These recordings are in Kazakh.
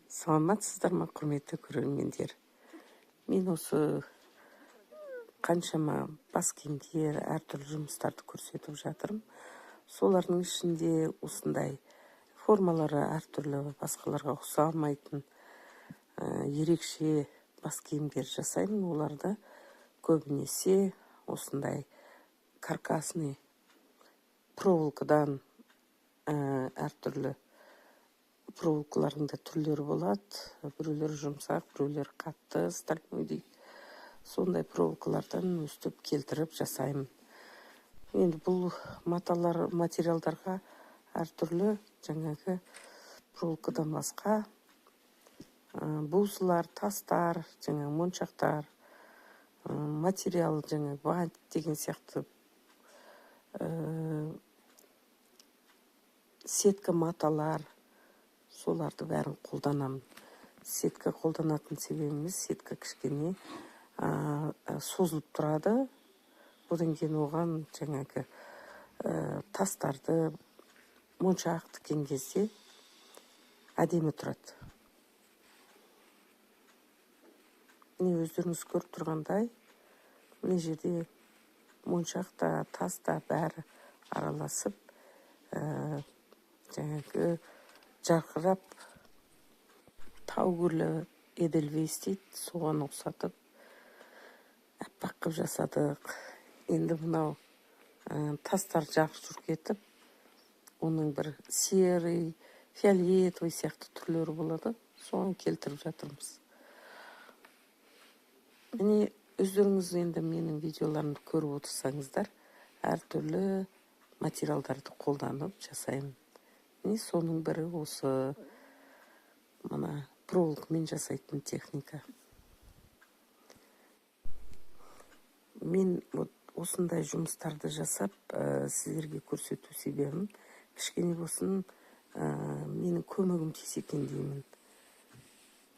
Саламатсыздар ма, құрметті көрермендер? Мен осы қаншама бас киімдер, әртүрлі жұмыстарды көрсетіп жатырмын. Солардың ішінде осындай формалары әртүрлі, басқаларға ұқсамайтын ерекше бас киімдер жасаймын. Оларды көбінесе осындай каркасный проволокадан, әртүрлі проволокалардың да түрлері болады. Біреулері жұмсақ, біреулері қатты, стальной дейді. Сондай проволокалардан өстіп келтіріп жасаймын. Енді бұл маталар, материалдарға әртүрлі жаңағы проволокадан басқа бусылар, тастар, жаңағы моншақтар, материал, жаңағы бант деген сияқты, сетка маталар, соларды бәрін қолданамын. Сетка қолданатын себебіміз, сетка кішкене созылып тұрады. Одан кейін оған жаңағы тастарды, моншақ тіккен кезде әдемі тұрады. Міне, өздеріңіз көріп тұрғандай, мына жерде моншақ та, тас та бәрі араласып, жаңағы жарқырап, тау гүлі эдельвейс дейді, соған ұқсатып аппақ қылып жасадық. Енді мынау тастар жарқ жұрқ етіп, оның бір серый, фиолетовый сияқты түрлері болады, соған келтіріп жатырмыз. Міне, өздеріңіз енді менің видеоларымды көріп отырсаңыздар, әртүрлі материалдарды қолданып жасаймын. Міне, соның бірі осы мына проволокамен жасайтын техника. Мен вот осындай жұмыстарды жасап, сіздерге көрсету себебім, кішкене болсын, менің көмегім тисе екен деймін.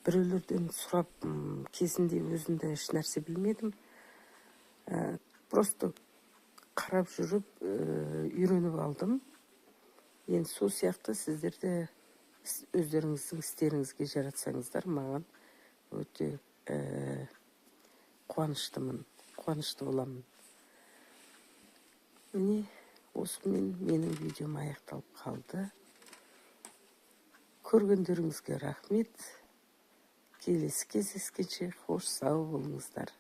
Біреулерден сұрап, кезінде өзім де еш нәрсе білмедім. Просто қарап жүріп, үйреніп алдым. Енді сол сияқты сіздер де өздеріңіздің істеріңізге жаратсаңыздар, маған өте қуанышты боламын. Міне, осымен менің видеом аяқталып қалды. Көргендеріңізге рахмет. Келесі кездескенше қош сау болыңыздар.